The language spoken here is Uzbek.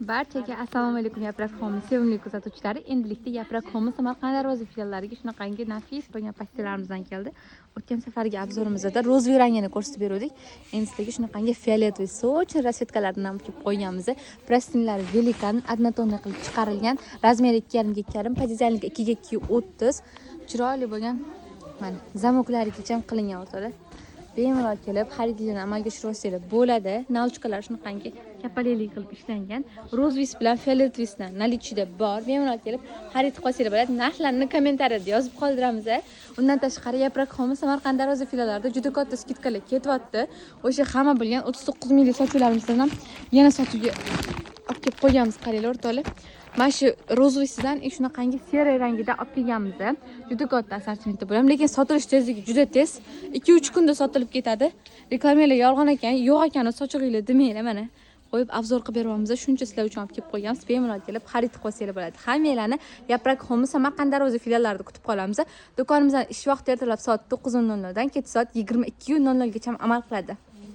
Barchaga assalomu alaykum, Yaprak Home sevimli kuzatuvchilari. Endilikda Yaprak Home Samarqand Darvoza filiallariga shunaqangi nafis bo'lgan постель larimizdan keldi. O'tgan safargi обзор imizda розовый rangini ko'rsatib beruvdik. Endi sizlarga shunaqangi фиолетовый, сочный расцветка lardan ham kelib qo'yganmiz. Простыня lar Великан, однотонный qilib chiqarilgan. Размер i 2,5 ga 2,5, пододеяльник 2 ga 2,30. Chiroyli bo'lgan, mana, замок larigacha ham qilingan, o'rtoqlar. Bemalol kelib xaridlarni amalga oshirib olsanglar bo'ladi. Наволочка lar shunaqangi kapalakli qilib ishlangan. Розовый bilan фиолетовый sidan наличие da bor. Bemalol kelib xarid qilib olsanglar bo'ladi. Narxlarni kommentariyada yozib qoldiramiz. Undan tashqari, Yaprak Home Samarqand Darvoza filiallarida juda katta скидка lar ketyapti. O'sha hamma bilgan 39 minglik sotuvlarimizdan ham yana sotuvga olib kelib qo'yganmiz, qaranglar, o'rtoqlar. Mana shu розовый sidan и shunaqangi серый rangida olib kelganmiz. Juda katta assortimentda bo'ladi, lekin sotilish tezligi juda tez. 2-3 kunda sotilib ketadi. Reklamalar yolg'on ekan, yo'q ekan, sochig'inglar demanglar, mana. Qo'yib обзор qilib beryapmiz. Shuncha sizlar uchun olib kelib qo'yganmiz. Bemalol kelib xarid qilib olsanglar bo'ladi. Hammanglarni Yaprak Home Samarqand Darvoza filiallarida kutib qolamiz. Do'konimizdan ish vaqti ertalab soat 9:00 dan kechki soat 22:00 gacha amal qiladi.